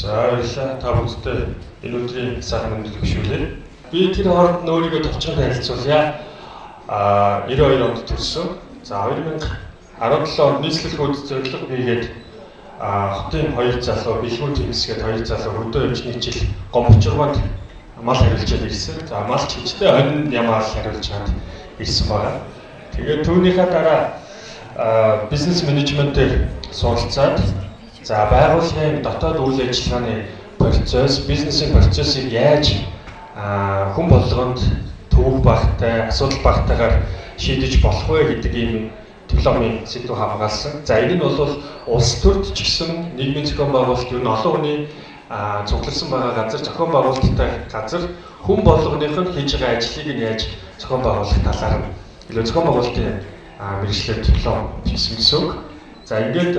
За, баярлалаа. Та бүхэндээ энэ өдрийн сайхан мэндийг өгшүүлээ. Би тэр хооронд нь өөрийгөө товчхон танилцуулъя. 92 онд төрсөн. За, 2017 онд нийслэл хүүд зорилго хийгээд хотын хоёр залуу бэлгүү тэмсгээд хоёр залуу хөдөө явж нэг жил Гомбочргоонд мал хариулжаад ирсэн. За, мал ч гэжтэй хонин ямаал хариулж чад ирсэн байгаа. Тэгээд түүнийхээ дараа бизнес менежментээр суралцаад, за, байгууллагын дотоод үйл ажиллагааны процесс, бизнесийн процессыг яаж хүн болгонд төвөг багтай, асуудал багтайгаар шийдэж болох вэ гэдэг ийм дипломын сэдв хамгаалсан. За, энэ нь бол улс төрд ч гэсэн нийгмийн зохион байгуулалт, ер нь олон хүний цугларсан байгаа газар, зохион байгуулалттай газар хүн болгоных нь хийж байгаа ажлыг нь яаж зохион байгуулах талаар нь илүү зохион байгуулалтын мэргэжлээр диплом хийсэн гэсэн үг. За, ингээд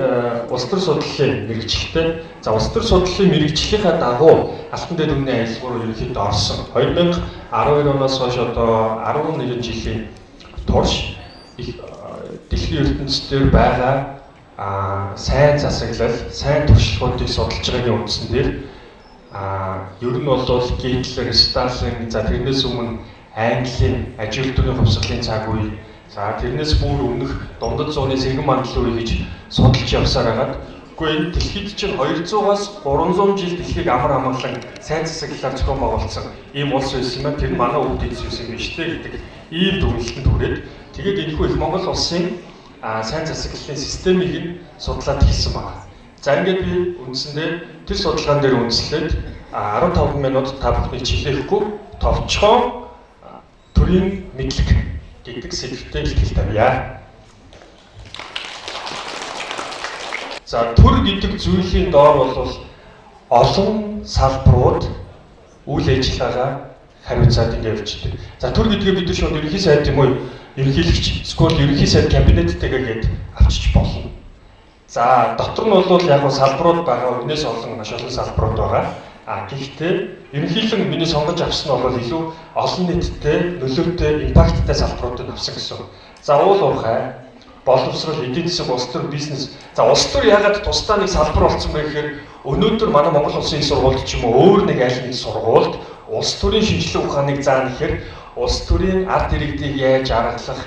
улс төр судлалын мэргэжилтэй. За, улс төр судлалын мэргэжлийнхаа дагуу Алтан дэд өмнө аялал руу ерөнхийдөө орсон. 2012 оноос хойш одоо 11 жилийн турш дэлхийн ертөнцийн байгаа сайн засаглал, сайн туршлагуудыг судалж байгаагийн үндсэн дээр ер нь бол Гитлер, Сталин, за, тэрнээс өмнө Английн аж үйлдвэрийн хувьсгалын цаг үе, за, тэрнээс бүр өмнөх дундад зууны сэргэн мандлын үе гэж судалж явсаар хагаад, үгүй, энэ дэлхийд чинь 200-аас 300 жил дэлхийг амар амгалан сайн засаглалаар зохион байгуулсан ийм улс байсан юм байна. Тэр нь манай өвд эзэн байсан юм биш үү гэдэг ийм дүгнэлтэнд хүрээд, тэгээд энэхүү их Монгол улсын сайн засаглалын системийг нь судлаад хэлсэн байна. За, ингээд би үндсэндээ тэр судалгаан дээр үндэслээд 15 минут та бүхнийг чилээхгүй товчхон төрийн мэдлэг гэдэг сэдвтэй илтгэл тавья. За, төр гэдэг зүйлийн доор бол олон салбарууд үйл ажиллагаагаа хариуцаад ингэ явждаг. За, төр гэдгээ бид нар шууд ерөнхий сайд юм уу, ерөнхийлөгч, эсвэл ерөнхий сайд кабинеттэйгээ гээд авчиж болно. За, дотор нь бол яг нь салбарууд байгаа, өнөөс олон маш олон салбарууд байгаа. Гэхдээ ерөнхийлөн миний сонгож авсан нь бол илүү олон нийттэй, нөлөөтэй, импакттай салбаруудыг авсан гэсэн. За, уул уурхай, боловсрол, эдийн засаг, улс төр, бизнес. За, улс төр яагаад тусдаа нэг салбар болсон бэ гэхээр өнөөдөр манай Монгол Улсын их сургуульд ч юм уу өөр нэг аль нэг сургуульд улс төрийн шинжлэх ухааныг заана гэхээр улс төрийн ард иргэдийг яаж аргалах,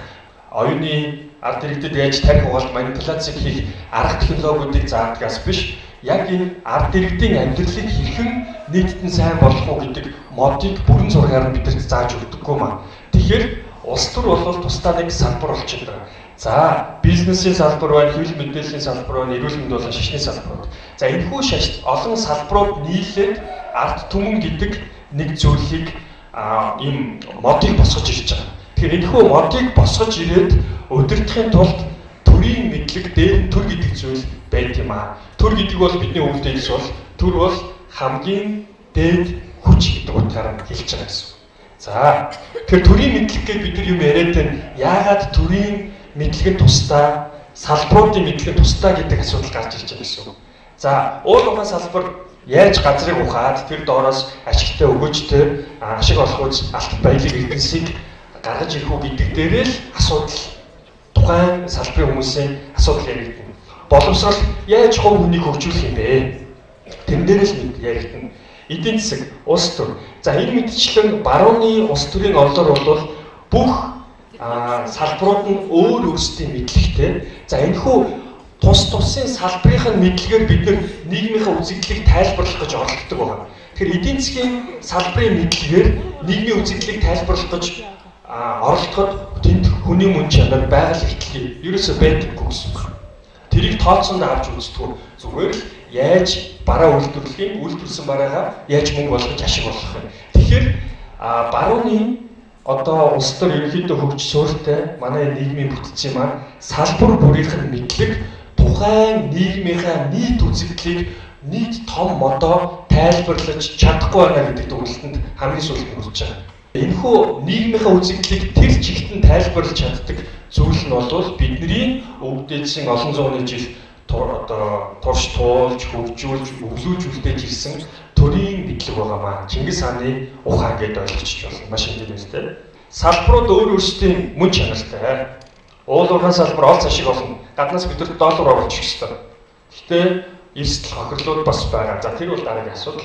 оюуны ард иргэдэд яаж тарих угаалт, манипуляцийг хийх арга технологиудыг заадгаас биш, яг энэ ард иргэдийн амьдралыг хэрхэн нийтэд нь сайн болгох уу гэдэг модыг бүрэн зургаар нь бидэрт зааж өгдөггүй маа. Тэгэхээр улс төр бол тусдаа нэг салбар болчиход байгаа. За, бизнесийн салбар байна, хэвлэл мэдээллийн салбар байна, эрүүл мэнд болон шашны салбарууд. За, энэхүү шаш олон салбарууд нийлээд ард түмэн гэдэг нэг зүйлийг, ийм модыг босгож ирж байгаа. Тэгэхээр энэхүү модыг босгож ирээд удирдахын тулд төрийн мэдлэг дээр нь төр гэдэг зүйл байд юм аа. Төр гэдэг бол бидний өвд эдс бол төр бол хамгийн дээд хүч гэдэг утгаараа хэлж байгаа гэсэн. За, тэгэхээр төрийн мэдлэг гэж бид нар юм яриад байна. Яагаад төрийн мэдлэг нь тусдаа, салбаруудын мэдлэг нь тусдаа гэдэг асуудал гарч ирж байгаа гэсэн. За, уул уурхай салбар яаж газрыг ухаад тэр доороос ашигтай, өгөөжтэй, ашиг олох үз алт баялаг эрдэнсийг гаргаж ирэх үү гэдэг дээрээ л асуудал, тухайн салбарын хүмүүсийн асуудал яригдана. Боловсрол яаж хувь хүнийг хөгжүүлэх юм бэ? Тэрэн дээр л яригдана. Эдийн засаг, улс төр. За, энэ мэтчлэн барууны улс төрийн олоор бол бүх салбарууд нь өөр өөрсдийн мэдлэгтэй. За, энэхүү тус тусын салбарын мэдлэгээр бид нар нийгмийнхээ үзэгдлийг тайлбарлах гэж оролддог байна. Тэгэхээр эдийн засгийн салбарын мэдлэгээр нийгмийн үзэгдлийг тайлбарлах гэж оролдоход тэнд хүний мөн чанар, байгаль эрхлэл ерөөсөө байдаггүй гэсэн үг. Тэрийг тооцоонд авч үздэггүй. Зүгээр л яаж бараа үйлдвэрлэх юм, үйлдвэрлэсэн бараагаа яаж мөнгө болгож ашиг болгох юм. Тэгэхээр барууны одоо улс төр ерөнхийдөө хөгж суурьтай манай нийгмийн бүтцийн маань салбар бүрийнх нь мэдлэг тухайн нийгмийнхаа нийт үзэгдлийг, нийт том модоо тайлбарлаж чадахгүй байна гэдэг дүгнэлтэнд хамгийн сүүлд нь хүрч байгаа. Энэхүү нийгмийнхаа үзэгдлийг тэр чигт нь тайлбарлаж чаддаг зүйл нь бол бидний өвд эдсийн олон зууны жил одоо турш туулж, хөгжүүлж, өвлүүж үлдээж ирсэн төрийн мэдлэг байгаамаа. Чингис хааны ухаан гэдээ ойлгочих болно. Маш энгийн үстэй. Салбарууд өөр өөрсдийн мөн чанартай. Уул уурхайн салбар олц ашиг олно. Гаднаас бидэрт доллар оруулж ирэх ёстой. Гэхдээ эрсдэл хохирлууд бас байгаа. За тэр бол дараагийн асуудал.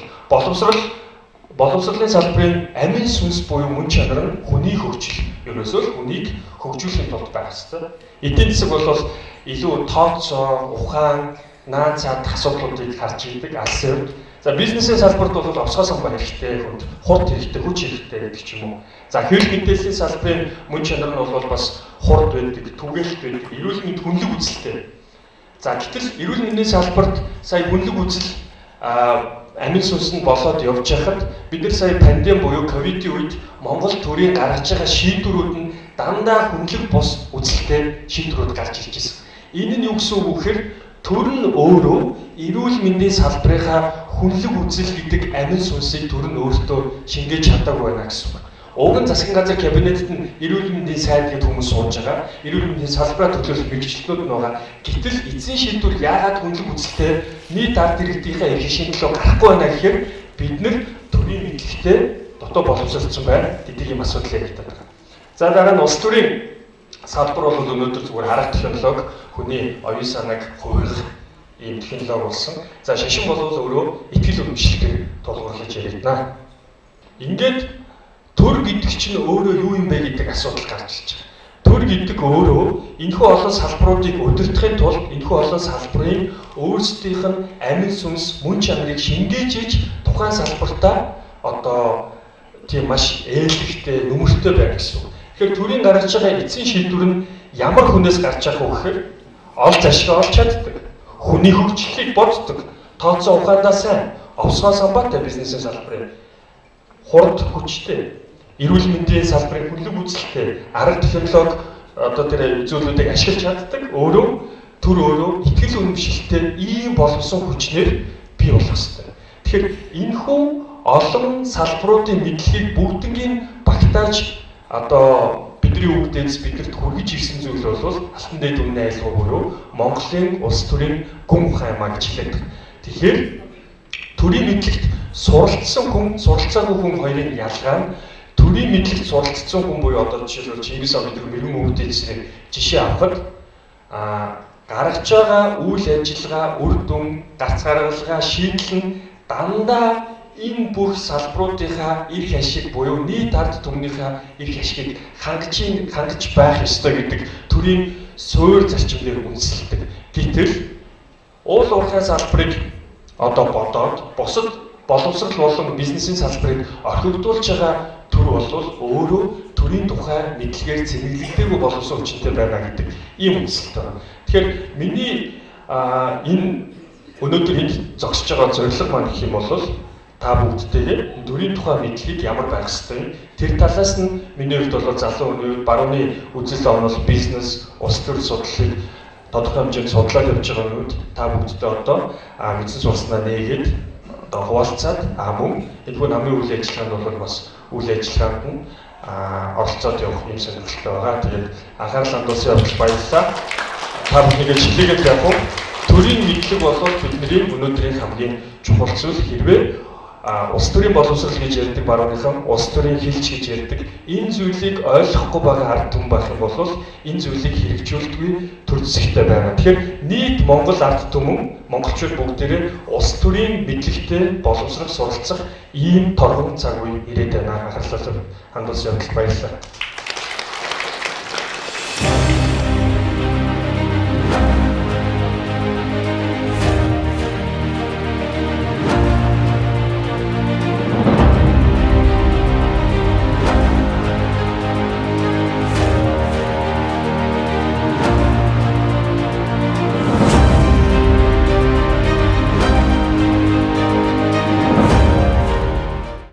Боловсролын салбарын амин сүнс буюу мөн чанар нь хүний хөгжил. Ерөөсөө л хүнийг хөгжүүлэхийн тулд байх ёстой. Эдийн засаг бол илүү тооцоо, ухаан, наан цаад асуудлуудыг харж идэг алсын хувьд. За бизнесийн салбарт бол овсгоо самбар хэрэгтэй хүнд, хурд хэрэгтэй, хүч хэрэгтэй гэдэг ч юм уу. За хэрэглэх мэдээллийн салбарын мөн чанар нь бол бас хурд байдаг, түгээлт байдаг, эрүүл мэнд хүнлэг үзэлтэй. За гэтэл эрүүл мэндийн салбарт сая хүнлэг үзэл амин сүнс нь болоод явж байхад бид нар сая пандеми буюу ковидын үед Монгол төрийн гаргаж байгаа шийдвэрүүд нь дандаа хүнлэг бус үзэлтэй шийдвэрүүд гарч ирж байсан. Энэ нь юу гэсэн үг вэ гэхээр төр нь өөрөө эрүүл мэндийн салбарынхаа хүнлэг үзэл гэдэг амин сүнсийг төр нь өөртөө шингээж чадаагүй байна гэсэн үг. Уг нь засгийн газар кабинетэд нь эрүүл мэндийн сайд гэдэг хүмүүс сууж байгаа. Эрүүл мэндийн салбараа төлөөлөх мэргэжилтнүүд нь байгаа. Гэтэл эцсийн шийдвэр яагаад хүнлэг үзэлтэй нийт ард иргэдийнхээ эрх ашигын төлөө гарахгүй байна гэхээр бид нар төрийн мэдлэгтэй дутуу боловсролцсон байна гэдэг юм асуудал яригдаад байгаа. За дараа нь улс төрийн салбар бол өнөөдөр зүгээр арга технологи хүний оюун санааг хувиргах ийм технологи болсон. За шашин бол өөрөө итгэл үнэмшлэгээр тулгуурлаж яригдана. Ингээд төр гэдэг чинь өөрөө юу юм бэ гэдэг асуудал гарч ирж байгаа. Төр гэдэг өөрөө энэхүү олон салбаруудыг удирдахын тулд энэхүү олон салбарын өөрсдийнх нь амин сүнс мөн чанарыг шингээж иж тухайн салбартаа одоо тийм маш ээлэгтэй, нүмертэй байна гэсэн үг. Тэгэхээр төрийн гаргаж байгаа эцсийн шийдвэр нь ямар хүнээс гарч байгаа вэ гэхээр ол зашиг олж чаддаг, хүний хөгжлийг боддог, тооцоо ухаандаа сайн, овсгоо самбаатай бизнесийн салбарын хурд хүчтэй, эрүүл мэндийн салбарын хүнлэг үзэлтэй, арга технологи одоо тэр зүйлүүдийг ашиглаж чаддаг, өөрөө төр өөрөө итгэл үнэмшилтэй ийм боловсон хүчнэр бий болох ёстой. Тэгэхээр энэхүү олон салбаруудын мэдлэгийг бүгднгийн багтааж одоо бидний өвгдээс бидэрт хүргэж ирсэн зүйл бол алтан дээд үнэн айлгуу буюу Монголын улс төрийн гүн ухаан юм а гэж хэлээд. Тэгэхээр төрийн мэдлэгт суралцсан хүн, суралцаагүй хүн хоёрын ялгаа нь төрийн мэдлэгт суралцсан хүн буюу одоо жишээлбэл Чингис хаан бид мэрэгэн өвгдээсээ жишээ авахад гаргаж байгаа үйл ажиллагаа, үр дүн, гарц гаргалгаа, шийдэл нь дандаа энэ бүх салбаруудынхаа эрх ашиг буюу нийт ард түмнийхээ эрх ашигыг хангаж байх ёстой гэдэг төрийн суурь зарчим дээр үндэслэдэг. Гэтэл уул уурхайн салбарыг одоо бодоод бусад боловсрол болон бизнесийн салбарыг орхигдуулж байгаа төр бол өөрөө төрийн тухай мэдлэгээр цэнэглэгдээгүй боловсон хүчинтэй байна гэдэг ийм үндэслэлт байна. Тэгэхээр миний энэ өнөөдөр энд зогсож байгаа зорилго маань гэх юм бол та бүгдтэйгээ төрийн тухай мэдлэгийг ямар байх ёстой юм. Тэр талаас нь миний хувьд бол залуу хүний хувьд барууны үзэл онол, бизнес, улс төр судлалыг тодорхой хэмжээнд судлаад явж байгаа үед та бүгдтэй одоо мэдсэн сурснаа нээгээд одоо хуваалцаад мөн энэхүү намын үйл ажиллагаанд бол бас үйл ажиллагаанд нь оролцоод явах юм сонирхолтой байгаа. Тэгээд анхаарал хандуулсан явдал баярлалаа. Та бүхнийг чилээгээд явах уу? Төрийн мэдлэг бол бидний өнөөдрийн хамгийн чухал зүйл. Хэрвээ улс төрийн боловсрол гэж ярьдаг барууныхан улс төрийн хилч гэж ярьдаг энэ зүйлийг ойлгохгүй байгаа ард түмэн байх юм бол энэ зүйлийг хэрэгжүүлдэггүй төр зэсэгтэй байна. Тэгэхээр нийт Монгол ард түмэн монголчууд бүгдээрээ улс төрийн мэдлэгтэй боловсрох, суралцах ийм торгон цаг үе ирээд байна. Анхаарлаа хандуулсан явдалд баярлалаа.